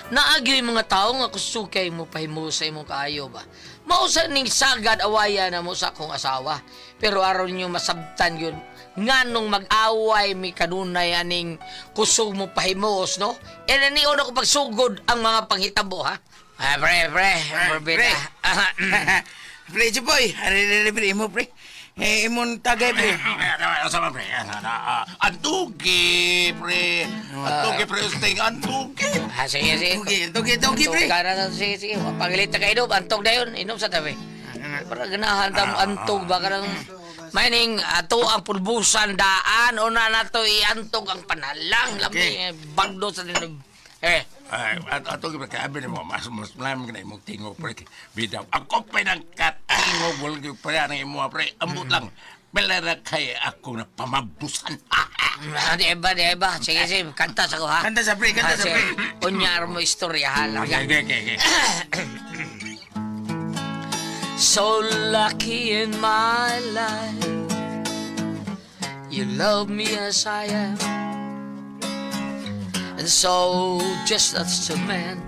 Naagi yung mga tao nga kusukay mo pahimo sa imong kaayo ba. Mausa ning sagad awaya na mo sa akong asawa. Pero aron nyo masabtan yun, nganong mag-away mi kanunay aning kusog mo pahimuos, no? E nanion ako pagsugod ang mga panghitabo, ha? Ah, pre, pre, pre, Pre. Pre, Jipoy, are, pre, imo, pre. Eh, imong tagay, pre. Ano pre? Antugi, pre. Antugi, pre. Usting, antugi. Ah, sige, sige. Tugi, tugi, tugi, pre. Antog ka na, sige, sige. Pangilit na ka inom, antog na yun. Inom sa tabi. Para ganahan tam antog ba ka ng Maning ato ang pulbusan daan o na nato iantog ang panalang lami Okay. bagdo sa dinog. Eh, Ay, ato pre, kaya abi mo, mas mas lam ka na imong tingog, pre. Bidaw. Ako pa ng katingog, wala kayo pre, ang imo, pre. Ambot lang. Bala kay ako na pamabdusan. Di ba, di ba? Sige, sige, kanta sa ko ha. Kanta sa pre, kanta Ah, sa sige. pre. Unyar mo istorya ha. Lang. Okay. So lucky in my life, you love me as I am, and so just as a man,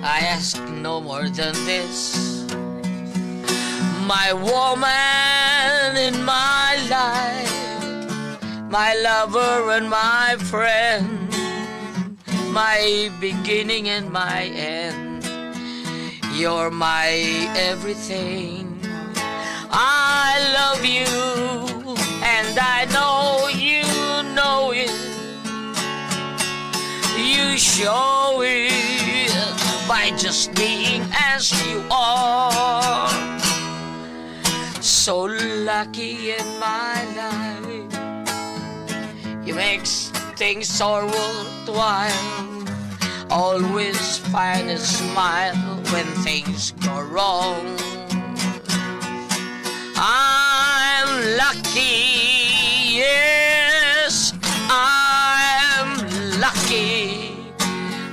I ask no more than this. My woman in my life, my lover and my friend, my beginning and my end. You're my everything. I love you, and I know you know it. You show it by just being as you are. So lucky in my life. You make things so worthwhile. Always find a smile when things go wrong. I'm lucky, yes, I'm lucky.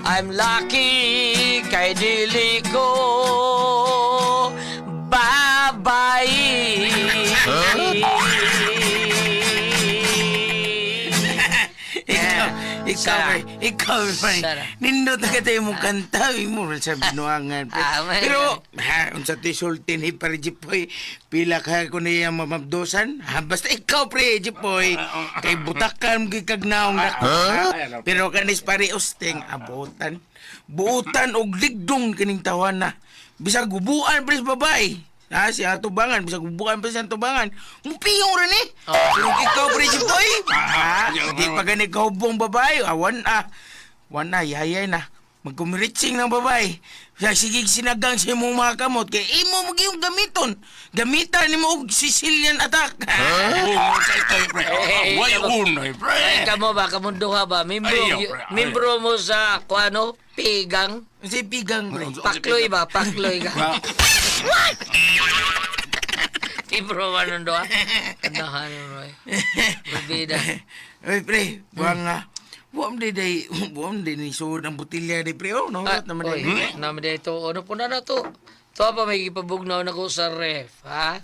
I'm lucky kay dili ko babae. Ikaw, ikaw, Sara. pre. Ikaw, pre. Sara. Nindot na ka tayo mong kanta. Imo rin sa binuangan, pre. Ah, Pero, ha, unsa to'y sulti ni pare Jipoy, pila ka ko niya mamabdosan. Ha, basta ikaw, pre, Jipoy. Kay butakan gikag naong na. Ha? Pero kanis pare usting, abotan. Buutan og ligdong kining tawana. Bisag gubuan, pre, sa babae. Ha, si Atubangan, bisag gubuan pa sa Atubangan. Mupiyong rin eh. Pero ikaw, pre, Jipoy. Ha, di pa gani kahubong babae. Ah, wan ah. Wan ah, yayay na. Magkumiritsing ng babae. Sa sige sinagang sa imong mga kamot kay imo mo giyong gamiton. Gamitan nimo og Sicilian attack. Oh, kay pre. Eh, Way unoy, pre. Kamo ba, kamunduha ba? Membro, Ayaw, pre, ayaw. membro mo sa kuano, pigang. Unsay pigang pre. Pakloy ba? Pakloy ka. Membro ba nun doa? Kanahan mo eh. Bibida. Oy pre, buang nga. Buam di day, buam di ni suod ang botilya di pre. Oh, no, Ah, naman oy, di. naman dito. Ano po na na to? To pa may ipabugnaw na ko sa ref, ha?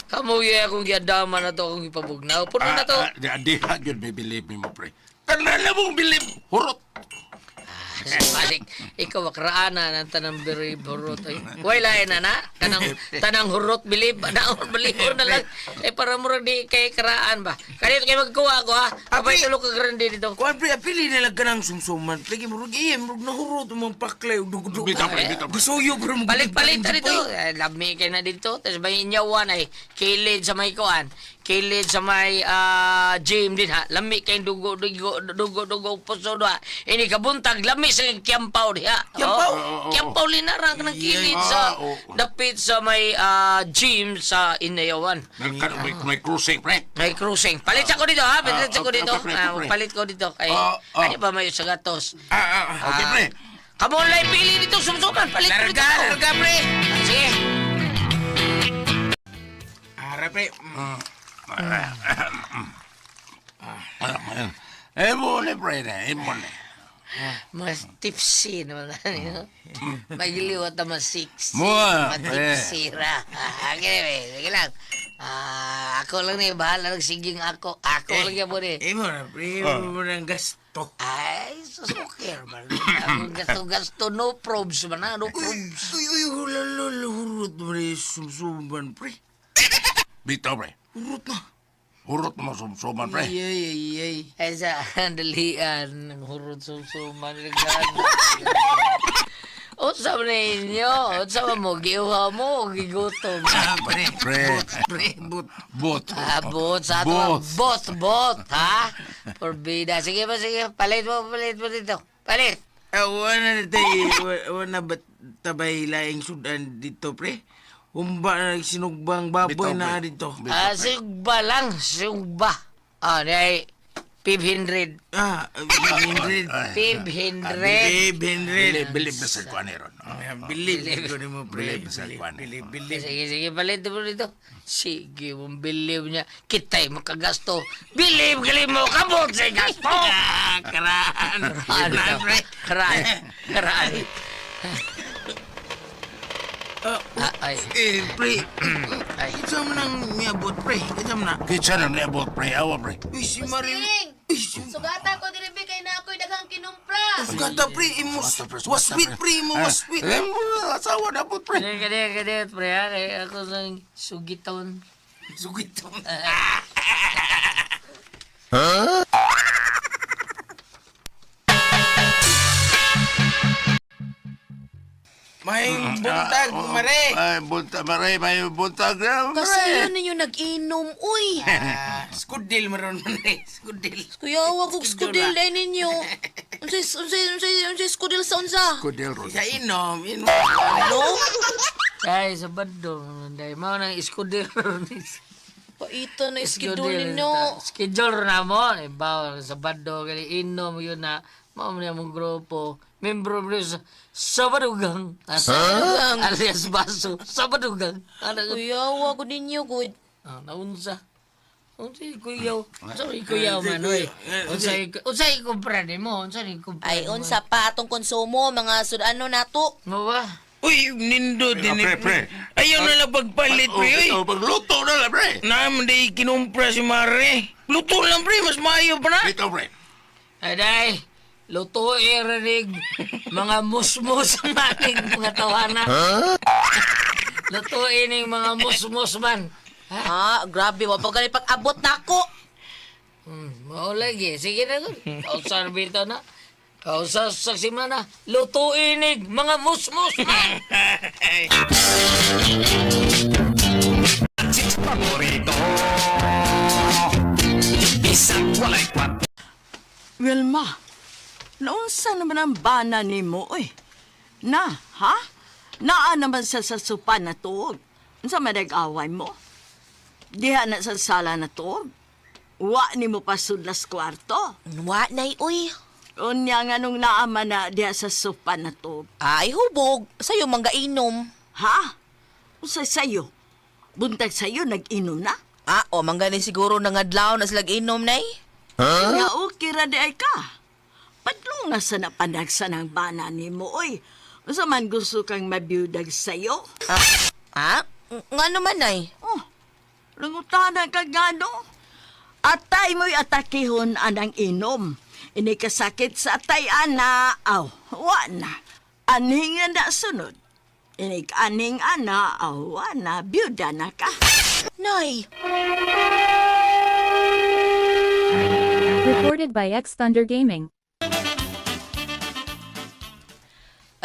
Kamu yung akong giadama na to akong ipabugnaw. Puno na to. Di, di, gyud may believe mo, pre. Tanan na mong believe. Hurot. Balik, ikaw akraana ng tanang biri hurot. Ay, way lain na na. Kanang tanang hurot bilib, na balihon na lang. Eh para murag di kay karaan ba. Kanito kay magkuha ko ha. Abay Abi! tulog ka grande dito. Kuan pre, apili na lang ka ng sumsuman. Pre, kay murag iya, murag nahurot mong paklay og dugdug. Bitaw, pre, bitaw, pre. Gisuyo pre mo. Balik-balik ta dito. Eh, lami kay na dito. Tapos may inyawan ay kilid sa may kuan. Kilid sa may gym din ha. Lami kay dugo dugo dugo dugo puso do ha. Ini kabuntag lami sa kiyampaw diha. Kiyampaw? Oh, kiyampaw linarang ng kilid sa Ah, oo. dapit sa may gym sa Inayawan. May cruising, pre. May cruising. Palit ako dito ha. Palit ako Okay, dito. okay, pre, Ah, pre. palit ko dito. Kay ano pa may sagatos. Okay, pre. Kamo online pili dito sumsuman. Palit ko dito. Larga, larga pre. Sige. Ara pre. Eh, mo ni, pre, na. Eh, mo ni. Mas tipsy naman na niyo. Magiliwat naman sexy. Mua, Matipsy ra. Anyway, sige lang. Ah, ako lang ni bahala ng siging ako. Ako lang yan po ni. Imo na, pre. Imo na ang gasto. Ay, susukir man. Ang gasto-gasto, no probs man ha, no probs. Uy, uy, hulalo, hurot mo rin sumsuman, pre. Bitaw, pre. Hurot na. Hurot mo sumsuman, pre. Ay, ay, ay, ay. Ay, sa dalian, ng hurot sumsuman, nagdaan. Unsa man ninyo? Unsa man mo? Giuha mo o gigutom? Ah, pre. Pre. Bot, pre, bot. Bot. Ah, bot sa ato. Bot. Bot, bot, ha? Porbida. Sige ba, sige. Palit mo dito. Palit. Ah, wala na tayo, wala ba tabay laing sudan dito, pre? Humba na sinugbang baboy Bitaw, na pre. dito. Ah, sugba lang. Sugba. Ah, di ay 500. Ah, 500. 500. 500. Bilib, bilib na sa kuan ron. Ah, Bilib ko nimo, pre. Bilib sa kuan. Bilib, bilib. Sige, sige, palit mo dito. Sige, mong bilib niya. Kita'y makagasto. Bilib, galing mo, kabot sa gasto! Ah, karaan. Ano? Karaan, pre. Karaan. Karaan. Ah, Ah, ay, eh, pre. ay. Kinsa man ang miabot, pre? Kinsa man na? Kitsa na niabot, pre. Awa, pre. Uy, si Marie. Ting! Uy, si... Sugata ko diri kay na ako'y daghang kinumpra. Sugata, pre. Imo, waswit, pre. Imo, waswit. Eh, asawa na po, pre. Kaya, kaya, kaya, pre, ha? Kaya ako sa sugiton. Sugito. May buntag, mare. Ay, buntag, mare. May buntag na, pre. Kasayo ninyo nag-inom, uy. Ah, skudil maron mare, skudil. Kuya, wag kog skudil day ninyo. Unsay unsay unsay unsay skudil sa unsa? Kudil ron. Sa inom, inom. Ano? Ay, sa bandong. Dahil mao nang iskudil. Paita na iskidol ninyo. Schedule na mo. Eh, bawal sa bando. Kaya inom yun na. Mao man yung grupo. Membro mo sa Sabadugang. Sabadugang? Alias Baso. Sabadugang. Ano? Kuya, wag ko ninyo gud. Ah, naunsa. Unsa kuyaw? Unsa kuyaw man oy? Unsa unsa ikumpra nimo? Unsa ni kumpra? Ay, unsa pa atong konsumo mga sudano nato. Mo ba? Uy, nindo din. Pre, pre. Ayaw na lang pagpalit, pre. Uy. Oh, pagluto na lang, pre. Naman di kinumpra si Mare. Luto lang, pre. Mas maayo pa na. Dito, pre. Aday, lutuin rinig mga musmus maning mga tawana. Lutuin ning mga musmus man. Ha, grabe wa pa gani pag-abot nako. Mao lagi. Sige na gud. Kausa bitaw na. Kausa sa simana. Lutuin ning mga musmus man. Wilma, naunsa naman ang bana ni mo, oy? Na, ha? Naa naman sa sasupan na tuog. Unsa man nag-away mo? Diha na sa sala na tuog. Wa ni mo pasudlas kwarto. Wa nay uy. Unya nga nung naama na diha sa sopa na tuog. Ay hubog, sayo mangga inom. Ha? Unsa sayo? Buntag sayo nag-inom na? Ah, o mangga ni siguro nangadlaw na sila inom nay. Huh? Nga okay ra di ay ka. Padlong nga sa napanagsa ng bana ni mo, oy. Unsa man gusto kang mabiyudag sayo? Ah, ah? Nga naman ay. Oh, langutana ka gano. Atay mo'y atakihon anang inom. Ini kasakit sa atay ana, aw, wa na. Aning nga na sunod. Ini aning ana, aw, wa na, biyuda na ka. Nay, Recorded by X Thunder Gaming.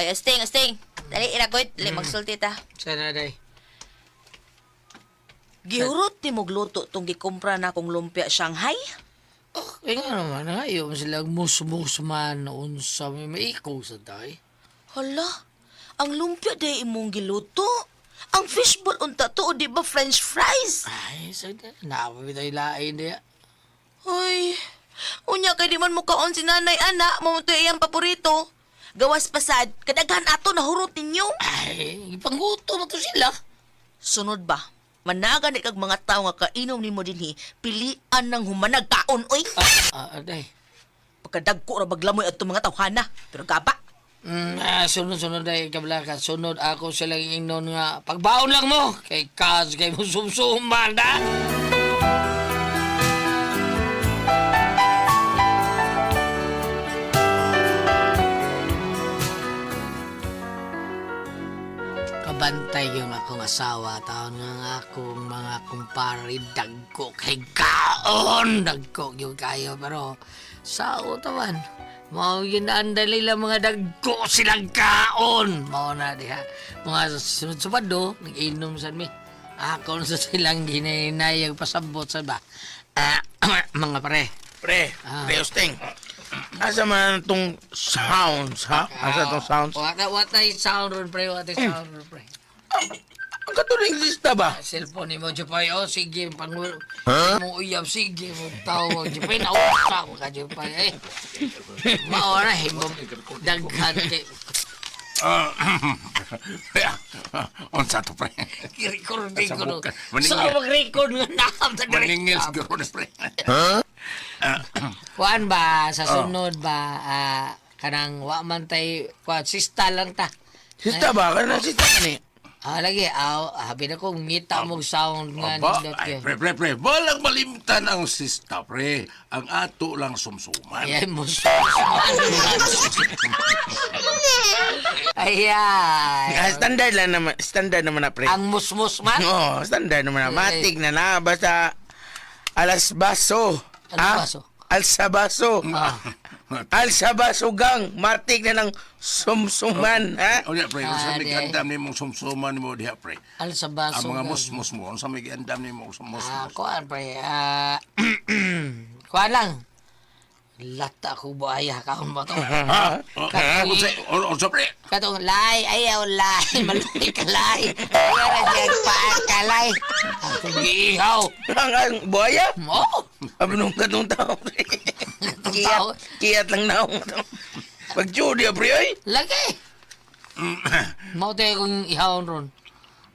Ay, asting, asting. Dali, iragoy. Dali, magsulti ta. Sana day. Gihurot ni mong luto tong gikumpra na akong lumpia Shanghai. Oh, kaya nga naman, ayaw mo sila musmus man unsa may maikaw sa day. Hala, ang lumpia day imong giluto. Ang fishball unta to, o di ba french fries? Ay, sa napabitaw tayo lain diya. Hoy, unya kay di man mo kaon si nanay ana, mo to iyang paborito. Gawas pasad, kadaghan ato nahurot ninyo. Ay, ipangguto na to sila. Sunod ba? Managa ni kag mga tawo nga kainom nimo dinhi, pilian ng humanag kaon oy. Ah, aday. Pagkadagko ra baglamoy adto mga tawhana, pero gaba. Sunod-sunod ay kablaka. Sunod ako silang ingnon nga, pagbaon lang mo! Kay kas, kay mo sumsuman, da! Kabantay yung akong asawa, taon nga nga akong mga kumpare, dagko kay kaon, dagko yung kayo, pero sao tawan, mao yun ang dali lang mga dagko silang kaon, mao na diha. Mga sunod-subado, nag-inom sa mi. Ako sa silang ginainayag pasabot sa ba. Ah, mga pare. Pre, Ah. pre Usting. Asa man tong sounds, ha? Asa tong sounds? What ay sound ron, pre? What ay sound ron, pre? Ang katong lista ba? Cellphone mo, Jupay. Oh, sige, pang mo uyab, sige, mo tawag, Jupay. Nausa ko ka, Jupay. Eh, maora, himo, daghan kay Unsa to, pre? recording ko. No. Sa bukan. So, mag-record nga nakam ta direct. Maningil siguro na, pre. Kuan ba, sa sunod ba, kanang wa man tay, kuan, sista lang ta. Sista ba? Kana sista ka ni? Ah, lagi, aw, habi na ko, ngita mong sound nga Aba, nindot ay, kayo. pre, pre, pre. Walang malimtan ang sista, pre. Ang ato lang sumsuman. Ayan mo. Ayan. Ah, standard lang naman, standard naman na, pre. Ang musmus man. Oo, standard naman na. Matik na na. Basta alas baso. Alas baso? Alsa baso. Ah. Alsa baso gang. Matik na ng sumsuman, ha? O pre, unsa Ah, may di. giandam nimo sumsuman nimo diha, pre? Al sa baso. Ang mga gan. musmus mo, unsa may giandam nimo sa Ah, musmus? kuan pre. Ah, kuan lang. Lata ko buaya kaon ba to? Ha? Katong- Unsa unsa pre? Katong lay, ayaw lay, maluhi ka lay. Ayaw na siya paan ka lay. Akong giihaw. Ang buhaya? Mo? Abnong katong tao, pre. Katong Kiyat, tao. kiyat lang na ako. Pag Judy, pre, oy. Lagi. Mao tayo kung ihawon ron.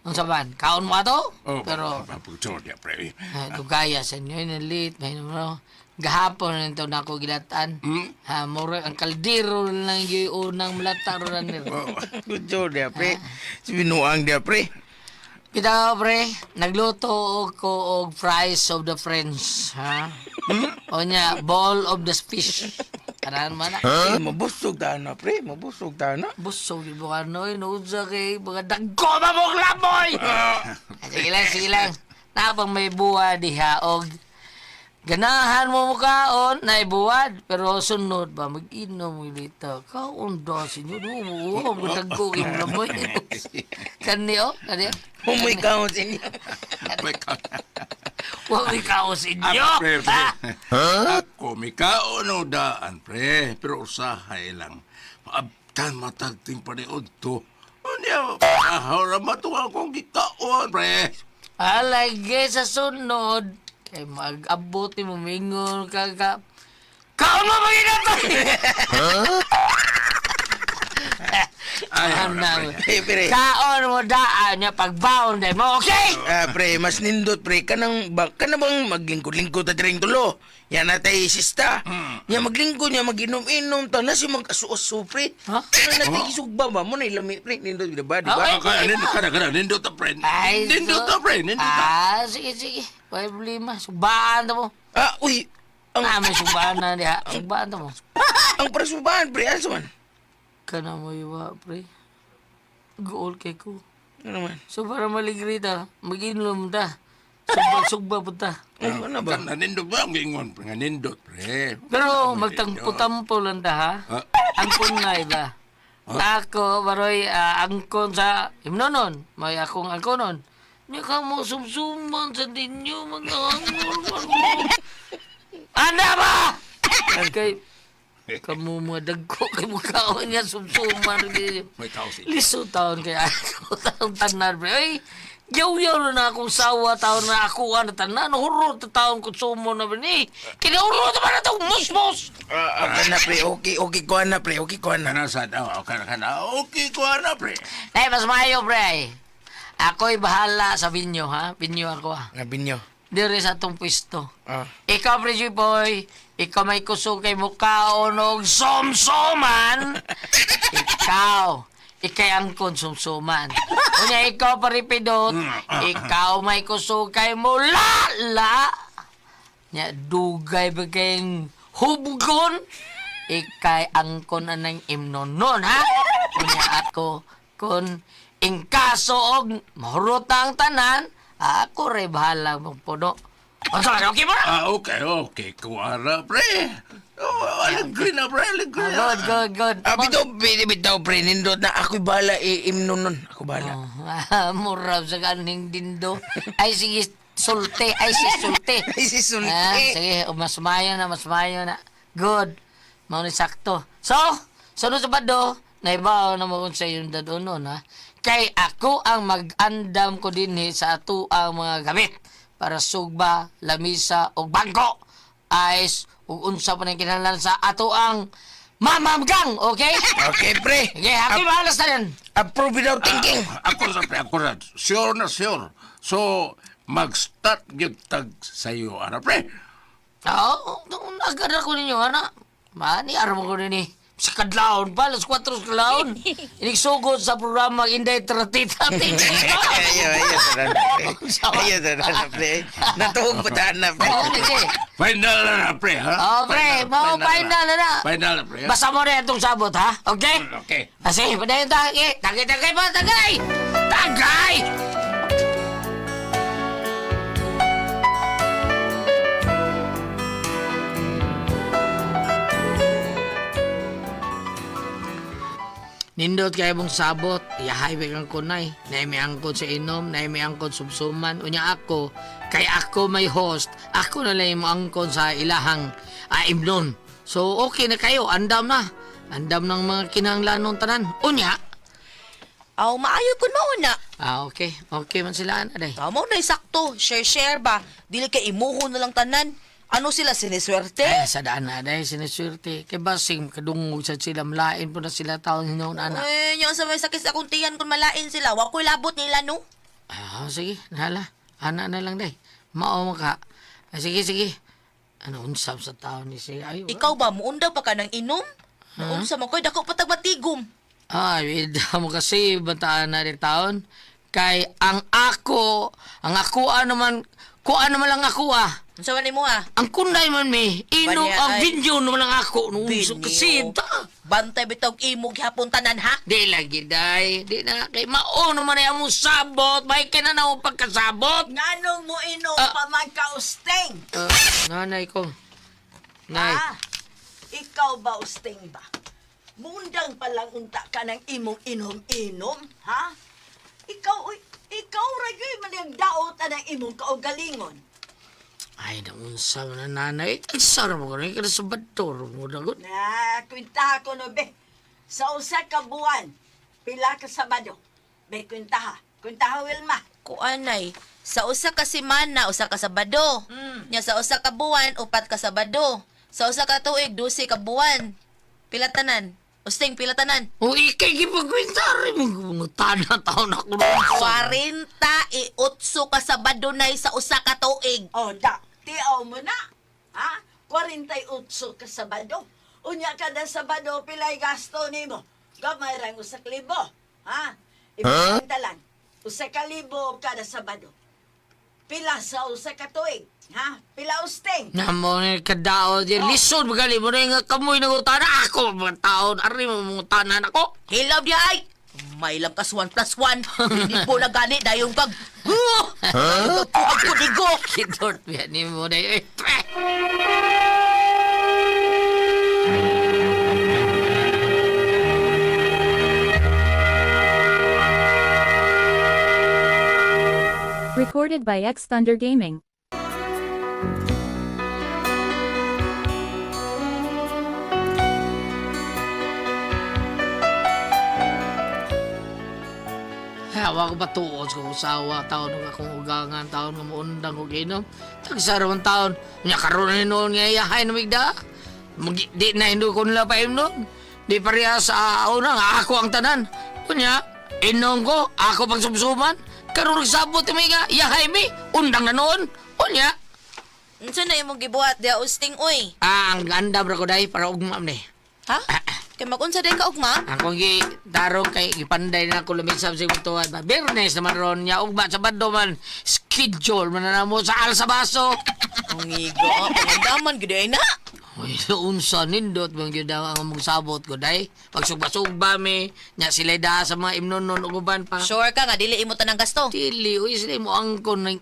Ang saban, kaon mo ato? Oh, Pero, pagtuo diha, pre. Ah, dugaya sa inyo, inalit, may numero. Gahapon nito na ako gilatan. Hmm? Ha, mura, ang kaldero lang yung unang malata ron nila. Good Judy, pre. Si Binuang dia, pre. Kita pre, nagluto ko og fries of the French, ha? O niya, ball of the fish. Kanan man na. Eh, mabusog ta na, pre. Mabusog ta na. Busog yung buka noy, nood sa kay mga dagko ba mong laboy! Ah, sige lang, sige lang. Napang may buwa diha og ganahan mo mukaon na ibuwad pero sunod ba mag-inom dito kaon daw sinyo do mo dagko kay mo laboy kani oh kani oh. Humoy kaon sa inyo. Pre, ka- Wa may kaon sa inyo Ah, pre, pre. Ah! Ako, may kaon o daan, pre. Pero usahay lang. Maabtan matagting paniod to. Unya, ahora matuwa akong gikaon, pre. Alagay sa sunod kay mag-abot ni mo mingon ka ka kaon mo maginato. Ay, Ano? Eh, pre. Kaon mo daan niya pagbaon dahil mo, okay? Ah, pre, mas nindot pre kanang ba kana bang maglingkod-lingkod ta diring tulo. Yan na tay sista. Nya maglingkod nya maginom-inom ta na si mag-asu-asu pre. Ha? Ano na tay gisugba ba mo na ilami pre nindot di ba di ba? Okay. Kaya, nindot ka na, ka na, nindot ta, pre. Ay, Nindot ta, pre, nindot ta. Ah, sige, sige. May problema. Subaan ta mo. Ah, uy, ang Ah, may subaan na diha. Subaan ta mo. ang prasubahan pre asa man? Kana mo iwa, pre. Gool kay ko. Ano man? So, para maligri ta, mag-inom ta. Sugba, sugba po ta. Ano na ba? Kana, nindot ba ang giingon, pre? Nga nindot, pre. Pero magtampo-tampo lang ta, ha? Ah. Angkon nga iba. Ako, baroy, angkon sa himnonon. May akong angkonon. Hindi ka mo sumsuman sa dinyo, mga angkon. Ana ba? Kay, kamu mga dagko, kay mukhaon niya sumsuman. May kaos. Liso taon kay ako taon tanan pre. Ay, yaw-yaw na akong sawa taon na ako na tanan. Huro ta taon konsumo na ba ni? Kinahuro ta ba na itong musmos? Ah, ah, kana pre, okay, okay ko na pre, okay ko na. Kana sa daw, kana kana. Okay ko na, pre. Eh, mas maayo pre. Ako'y bahala sa binyo ha. Binyo ako ha. Nga binyo. Dire sa atong pwesto. Ah. Ikaw, Pre Boy, ikaw may kusog kay mukaon og somsoman. Ikaw, ikay angkon sumsuman. Unya ikaw paripidot, ikaw may kusog kay mulala. Nya dugay ba kayong hubgon? Ikay angkon anang imnonon, ha? Unya ako, kun in kaso og mahurot ang tanan, ako ray bahala mong puno. Unsa ka, okay ba? Ah, okay, okay. Kuwara, pre. Oh, aligri na, pre. Aligri Ah, na. good, good, good. Ah, bitaw, bitaw, bitaw, pre. Nindot na. Ako'y bala, iimnon nun. Ako bala. Oh, murab sa kaning dindo. Ay, sige, sulte. Ay, si sulte. Ay, si sulte. Ah, sige, oh, mas mayo na, mas mayo na. Good. Mao ni sakto. So, sunod sa bado, naibaw na mo kung sa iyong dadonon, ha? Kay ako ang mag-andam ko dinhi sa ato ang mga gamit para sugba, lamisa, ug bangko. Ice, ug unsa pa nang kinahanglan sa ato ang mamamgang, okay? Okay, pre. Okay, happy mahalas na yan. Approve without thinking. Ako sa pre, ako sa. Sure na sure. So, mag-start gyud tag sayo, ara, pre. Oo, nagana ko ninyo, ana. Mani, aram ko nini. Sa kadlaon pa, alas 4 sa kadlaon. Inigsugod sa programa Inday Tratita. Ayaw, ayaw, tanan, pre. Ayaw, tanan, pre. Natuog pa tanan na, pre. Oo, sige. Final na na, pre, ha? Oo, pre. Mao, final na na. Final na, pre. ha? Basta mo na itong sabot, ha? Okay? Okay. Ah, sige, padayon ta. Okay. Tagay, tagay pa, tagay! Tagay! Nindot kay mong sabot, yahay ba kang kunay. Naimi angkon sa inom, naimi angkon sumsuman. Unya ako, kay ako may host, ako na lang mo angkon sa ilahang imnon. So okay na kayo, andam na. Andam ng mga kinahanglanon tanan. Unya, Aw, maayo kun mauna. ah okay, okay man sila ana day. Tama na sakto. Share-share ba? Dili kay imuho na lang tanan. Ano sila siniswerte? Ay, sa daan na day, siniswerte. Kay basing kadungog sa sila, malain po na sila taon hinoon ana. Eh, nya sa may sakit sa akong tiyan kung malain sila. Wa ko'y labot nila no. Ah, sige, nahala. Ana na lang day. Mao man ka. Ah, sige, sige. Ano unsab sa taon ni siya? Ay, Ikaw ba muunda pa ka ng inom? Huh? Unsa man koy dako patag matigom. Ay, ida mo kasi bantaan na rin taon. Kay ang ako, ang ako ano man, kuan naman lang ako ah. Unsa man nimo ha? Ang kunday man mi, inom Banya, ang ay. video naman lang ako. Nung Binyo. kasi ta. Bantay bitaw imo gihapon tanan ha. Di lagi day, di na kay mao naman ay among sabot, may kinanaw pagkasabot. Nganong mo inom Ah. pa man ka, Usting? Nanay ko. Nay. Ah, ikaw ba, Usting ba? Mundang palang unta ka ng imong inom-inom, ha? Ikaw, uy, ikaw ra gyud man ang daot ang imong kaugalingon. Ay, naunsa man na nanay. Tagsara mo ko na, kada sa badtor mo na gud. Na, kwenta ko no, be. Sa usa ka buwan, pila ka Sabado. Be, kwenta ha. Kwenta ha, Wilma. Kuanay, sa usa ka semana, usa ka Sabado. Nya sa usa ka buwan, upat ka Sabado. Sa usa ka tuig, 12 ka buwan. Pila tanan? Usting pila tanan? O ikay gipagkwenta rin mo mga tana taon ako noon. 48 ka Sabado nay sa usa ka tuig. O, da, tiaw mo na. Ha? 48 ka Sabado. Unya kada Sabado, pilay gasto nimo. Gamay rang usa ka libo. Ha? Ibigay lang. Usa ka libo kada Sabado. Pila sa usa ka tuig. Ha? Pila usting. Namo ni kadao di lisod magali mo na nga kamoy ng utana ako mga taon ari mo mga tanan ako. Hilaw di ay! May lang kas 1 plus 1. Hindi po na gani dayon kag... Huh? Huh? Ko digo! Kidort biya ni mo na eh. Pre! Recorded by X Thunder Gaming. Hawa ko patuod sa usawa taon nga akong ugangan taon nga muundang og inom. Tagsara man taon. Nya karon ni noon nga iyahay na migda. Di na hindi ko nila pa imnon. Di pareha sa una nga ako ang tanan. Kunya, inom ko, ako pang sumsuman. Karon nagsabot mi nga iyahay mi, undang na noon. Unya, Unsa na imong gibuhat diha usting oy? ah, ang ganda bro ko day para ugma ni. Ha? Kay magunsa day ka ugma? Ang kong gi tarong kay gipanday na ako lumisab sa butuan ba. Biyernes naman ron niya ugma sa bando man schedule man na mo sa Alsabaso. Ang igo, pangandaman gid ay na. Uy, unsa nindot bang gyud ang among sabot ko day. Pagsugba-sugba mi, nya sila da sa mga imnonon ug uban pa. Sure ka nga dili imo tanang gasto. Dili, uy, sila mo angkon ng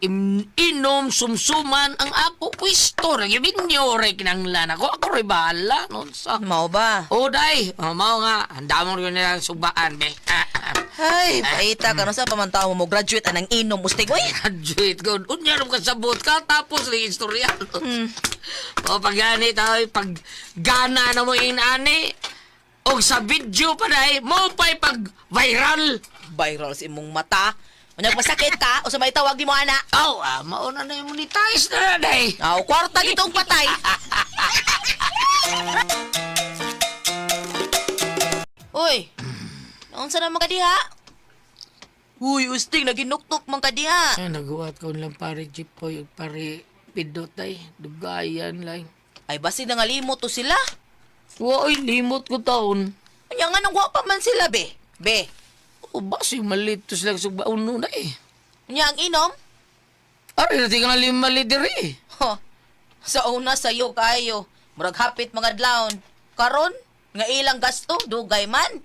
inom, sumsuman, ang ako pwisto, nagyabinyo, ray kinanglan ako, ako ray bahala, nun sa. Mao ba? O, day, oh, mao nga, ang damong rin nila sugbaan, be. Ay, paita ka sa pamantaw mo mo graduate anang inom usting oy. Graduate ko, unya rin kasabot ka, tapos rin istorya. O, pag gani tayo, pag gana na mo inani, o sa video pa day, mo pa'y pag viral. Viral sa imong mata. Unya masakit ka o sa may tawag di mo ana. Aw, ah, mauna na yung monetize na na, day. Aw, kwarta gitong patay. Uy. Naunsa na man ka diha? Uy, usting naginuktok man ka diha. Ay, naguhat ko lang pare Jipoy ug pare Pidot ay. Dugayan lang. Ay basi nangalimot to sila. Wa ay limot ko taon. Unya nga nang wa pa man sila be. Be. O basi malito sila sa uno na eh. Unya ang inom? Ari na tingnan lima diri. Ho. Sa una sayo kayo. Murag hapit mga adlawon. Karon nga ilang gasto dugay man.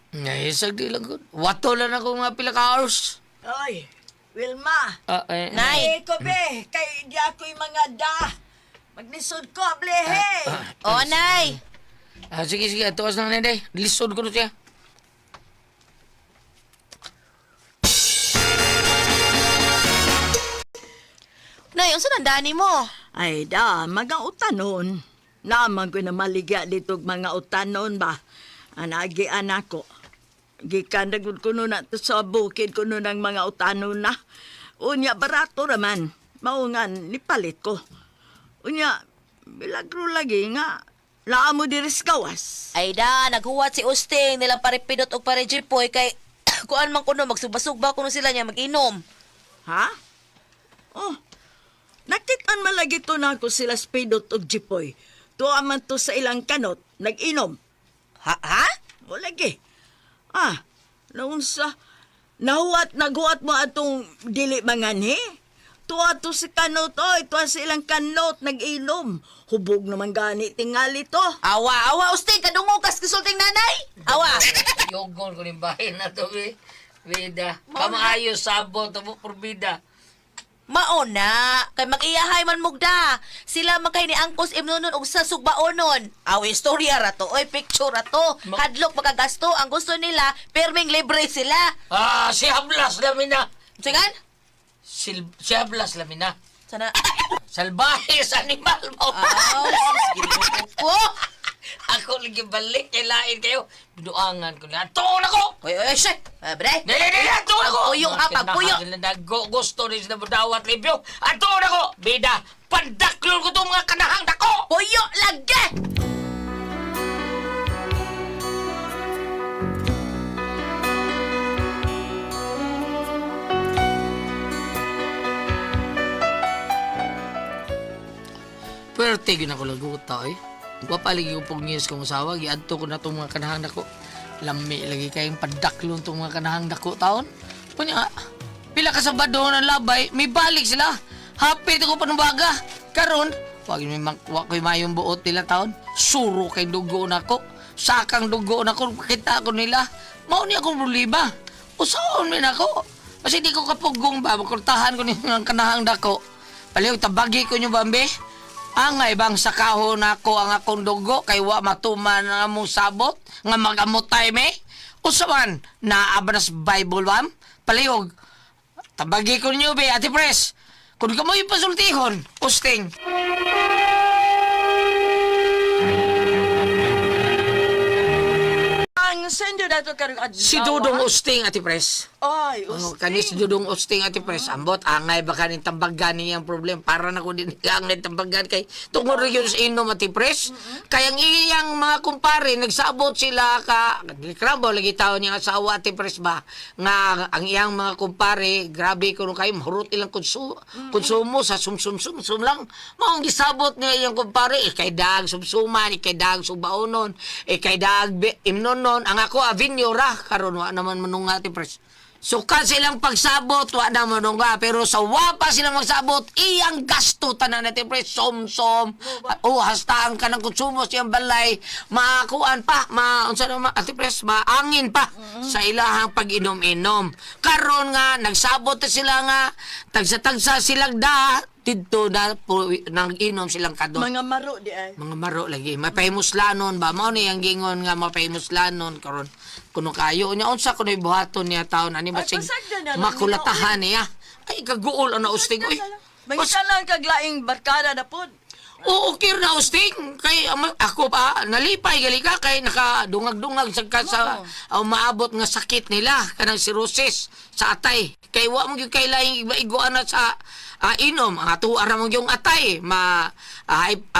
Ngay isag di lang gud. Wato lang ako mga pila ka hours. Oy, Wilma. Ah, eh, Nay. Eh, ko be, kay di ako'y mga da. Maglisod ko, blehe. O nay. Ah, sige sige, tuwas na nanay. Lisod ko na siya. Nay, unsa nang dani mo? Ay da, mga utanon. Naman ko na maligya dito mga utanon ba. Anagi anak ko. Gikan na gud kuno na to sa bukid kuno ng mga utanon na. Unya barato raman. Mao nga nipalit ko. Unya milagro lagi nga naa mo diri sa gawas. Ay da, naghuwat si Usting nilang paripidot og parijipoy kay kuan man kuno magsugba-sugba kuno sila niya mag-inom. Ha? Oh. Nakitaan malagi to na ako sila Spidot ug Jipoy. Tuwa man to sa ilang kanot, nag-inom. Ha ha? Wala gi. Ah, naunsa. Nahuwat, naghuwat mo atong dili manganhi. Tuwa to sa kanot, oy. Tuwa sa ilang kanot, nag-inom. Hubog naman gani tingali to. Awa, awa Usting kadungog kas kisulting nanay. Awa. Yogon ko ning bahin na to, be. Bida. Kamaayo sabot mo porbida. Mao na kay mag-iyahay man mugda. Sila man kay ni Angkos imnonon og sa sugbaonon. Aw istorya ra to, oy picture ra to. Hadlok makagasto ang gusto nila, perming libre sila. Ah, si Hablas lamin na. Singan? Sil si Hablas lamin na. Sana. Salbahe sa animal mo. Aw, ko. Ako lagi balik kay lain kayo. Binuangan ko na. Tuon ako! Oy, oy, shit. Ah, bre. Dili, dili! Atuon ako! Pagpuyo ha, pagpuyo. Nago, gusto rin sila dawat limpyo. Atuon ako! Bida, pandaklon ko itong mga kanahang dako! Puyo lagi. Pwerte yun ako laguta eh. Wa pa lagi ko pugngis kong asawa. Giadto ko na itong mga kanahang dako. Lami lagi kayong padaklon itong mga kanahang dako taon. Punya, pila ka sa bado ng labay, may balik sila. Hapit ako panubaga. Karon, wag may wa ko'y mayong buot nila taon. Suro kay dugo nako. Sakang dugo nako, kita ko nila. Mao ni akong problema. Usaon man ako. Kasi di ko kapugong ba, makurtahan ko ni ang kanahang dako. Palihog, tabagi ko nyo bambi. Angay bang sa kahon ako ang akong dugo kay wa matuman ang among sabot nga magamotay me? Usa man, naa ba na sa Bible bam? Palihog, tabagi ko ninyo be, Ate Pres. Kung ka mo yung pasultihon, usting. Ang sendo na to karong adlaw. Si Dudong Usting, Ate Pres. Ay, Oh, usting. kanis dudong usting, Ate Pres. Ambot, angay baka ning tambagan niyang problem. Para na ko din angay tambagan kay tungod rin yun sa inom, Ate Pres. Kaya ang iyang mga kumpare, nagsabot sila ka, krabo lagi tao niyang asawa, Ate Pres ba, nga ang iyang mga kumpare, grabe kuno kayo, mahurot ilang konsumo sa sumsum-sumsum lang. Maong gisabot niya iyang kumpare, ikay daag sumsuman, ikay daag subaonon, ikay daag imnonon. Ang ako, avenue ra, karon wa naman manunga, Ate Pres. Suka silang pagsabot, wa na manungga. Pero sa wa pa silang magsabot, iyang gasto tanan natin, pre, somsom. O, hastaan ka ng konsumo siyang balay, maakuan pa, ma, unsa na, ma, Ate Pres, maangin pa sa ilahang pag-inom-inom. Karon nga, nagsabot na sila nga, tagsa-tagsa silang da, didto na po, nang inom silang kadot. Mga maro di ay. Mga maro lagi. Mapahimuslanon ba? Mao ni ang gingon nga mapahimuslanon karon kuno kayo nya unsa kuno buhaton niya taon ani Ay, basig pasagdan na lang makulatahan niya. Ay, kaguol ana usting oy. Mangita lang kaglaing barkada na pod. Oo, okay na usting. Kay ako pa nalipay gali ka kay nakadungag-dungag sa ka sa maabot nga sakit nila kanang cirrhosis sa atay. Kay wa mo gyud kay laing iba-iguan na sa inom ang ato ra mo yung atay ma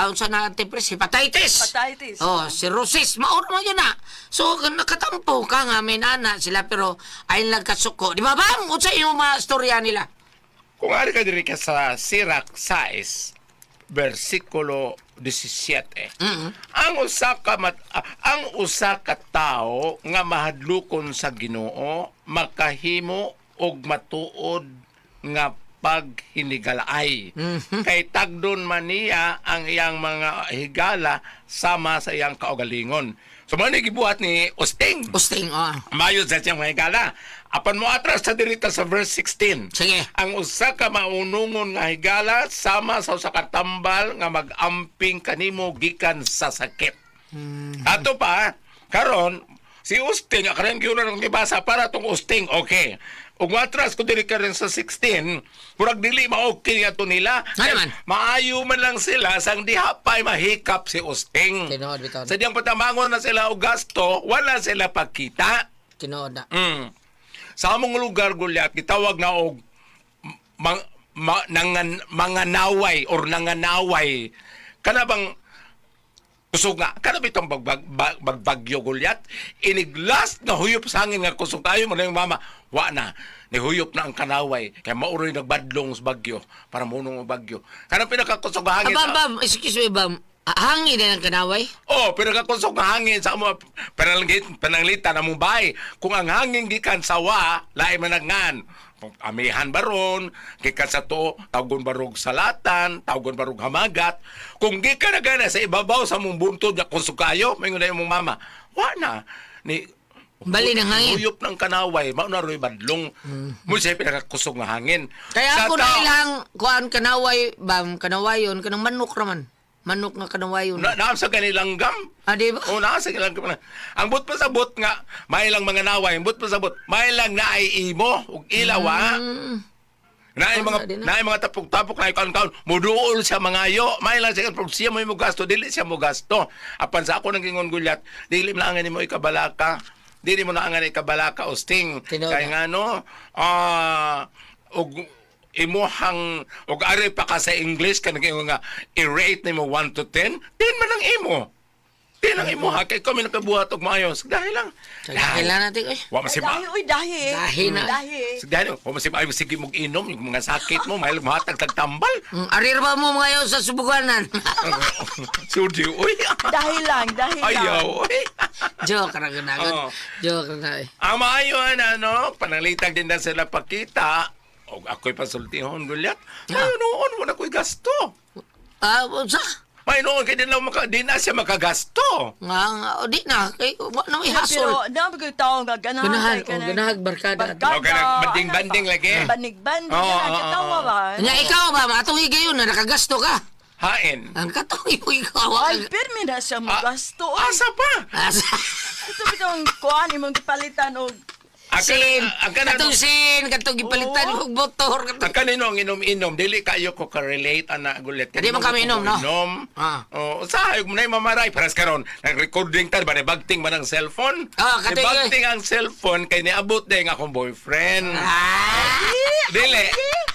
unsa na te, pres, hepatitis. Hepatitis. Oh, cirrhosis mao ra man yun na. So nakatampo ka nga may nana sila pero ay lang kasuko. Di ba ba? Unsa imong mga storya nila? Kung ari ka diri ka sa Sirach 6, versikulo 17. Ang usa ka ang usa ka tawo nga mahadlokon sa Ginoo makahimo og matuod nga paghinigalay. Kay tagdon man niya ang iyang mga higala sama sa iyang kaugalingon. So mao ni gibuhat ni Usting. Usting, oh. Mayo sa siyang mga higala. Apan mo atras sa dirita sa verse 16. Sige. Ang usa ka maunungon nga higala sama sa usa ka tambal nga mag-amping kanimo gikan sa sakit. Ato pa karon si Usting karon gyud na gibasa para tong Usting. Okay. Ug atras ko diri karon sa 16, murag dili ma-okay ato nila. Ano man? Maayo man lang sila sang diha pa'y mahikap si Usting. Tinuod bitaw. Sa diyang patamangon na sila og gasto, wala sila pagkita. Tinuod na. Sa among lugar gulyat gitawag na og mga naway or nanganaway. Kana bang kusog nga kana bitong bagbagyo gulyat inig last nga huyop sa hangin nga kusog kayo mo na yung mama wa na nihuyop na ang kanaway kay mauroy nagbadlong sa bagyo para munong ang bagyo kana pinakakusog nga hangin Ah, bam, bam, excuse me, bam. Ah, hangin na ng kanaway? Oh, pero kakusog nga hangin sa amo pananglitan among bahay. Kung ang hangin gikan sa wa, lain man ngan. Amihan baron, gikan sa to, tawgon barog salatan, tawgon barog hamagat. Kung gikan na gana sa ibabaw sa mong buntod nga kusog kayo, may na imong mama. Wa na. Ni Bali ng hangin. Huyop ng kanaway, mao na roy badlong. Mo siya pinakakusog nga hangin. Kaya Sa ako na tao- ilang kuan kanaway, bam, kanawayon, kanang manok raman. Manok nga kanawayon. Na, naam sa kanilang gam. Ah, di ba? Oo, naa sa kanilang gam. Ang but pa sa but nga, may lang mga naway, ang but pa sa but, may lang na ay imo, ug ilaw ha. Naay mga Tama din, ah. naay mga tapok-tapok naay kaon-kaon, muduol siya mga yo, may lang siya pag siya mo mo gasto, dili siya mo gasto. Apan sa ako nang gingon gulyat, dili mo naangan nimo ikabalaka. Dili mo naangan ikabalaka usting. Tinuod Kay na. nga no, og imuhang og ari pa ka sa English kanang ingon nga i-rate nimo 1 to 10, 10 man ang imo. 10 ang imo ha kay kami nakabuhat og maayos. Dahil lang. Kaya natin, oy. Wa man si Dahi, uy, dahi. Dahi na. Dahi. Dahil, wa man si ay sige mong inom yung mga sakit mo, mahal mahatag tag tambal. Arir ba mo mga sa subukanan? Sudi, uy. Dahi lang, dahi lang. Ayaw, uy. Joke ra ganagon. Oo. Joke ra na. Eh. Ang maayo na, no, panalitag din na sila pakita. Og ako'y pasultihon, gulyat. Ay, noon, wala ko'y gasto. Ah, unsa? May noon, kay di na siya makagasto. Nga, nga, o, di na kay wa na may hasol. Pero naam ko tao nga ganahan. Ganahan, kay oh, ganahag barkada. Barkada. Oh, ganahag, banding-banding lagi. Banding-banding. Oo, Oh, oo, katawa oo. ba? Nya ikaw ba atong higayon na nakagasto ka? Hain. Ang katong imo ikaw. wa Ay, ka- pirmi na siya mo Ah, gasto. Ay, Asa pa? Asa? ito bitong kuan imong gipalitan og Ang Sin, ang kanang- katong sin, katong gipalitan kog motor, katong Ang kanino ang inom-inom, dili kayo ko ka-relate ana gulit. Di man kami inom, no? Inom. Ah. Oh, usahay mo na yung mamaray paras karon. Nag-recording ta ba bagting man ang cellphone? Ah, katoy- Bagting ang cellphone kay niabot din akong boyfriend. Ah! Dili.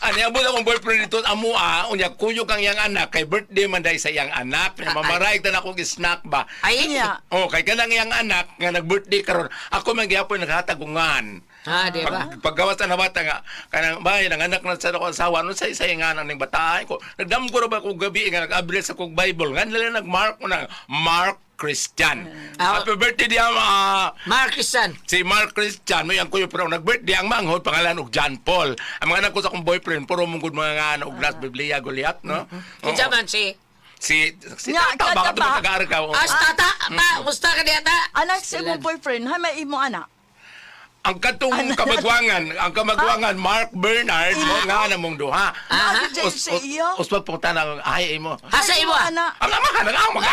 Ani abot akong boyfriend dito amua, unya kuyog ang iyang anak kay birthday man day sa iyang anak. Ah, Mamaray ta na akong snack ba. Ay, Nya. Oh, kay kanang iyang anak nga nag-birthday karon, ako man gihapon naghatag ungan. Ah, di ba? Paggawas na bata nga kanang bay nang anak na sa ako asawa no sa isa nga ning bataan ko. Nagdamgo ra ba ko gabi nga nag-abri sa kog Bible. Nga nila nag-mark ko na Mark Christian. Ah. Happy birthday diya Mark Christian. si Mark Christian mo yang kuyo pero nag-birthday ang manghod pangalan og John Paul. Ang mga anak ko sa akong boyfriend puro mong gud mga nga og Las Biblia Goliath no. Kinsa Oo. man si Si si Nya, tata kada baka ba? tumatagar ka. Oo. Ah, si tata, ta, musta ka diya ta? Anak sa imong boyfriend, hay may imo anak. Ang katong kamagwangan, ang kamagwangan Mark Bernard mo nga na mong duha. Naa gyud sa iya. Us pagpunta na ay imo. Ha, sa imo ah. Anak. Ang amahan ang amag.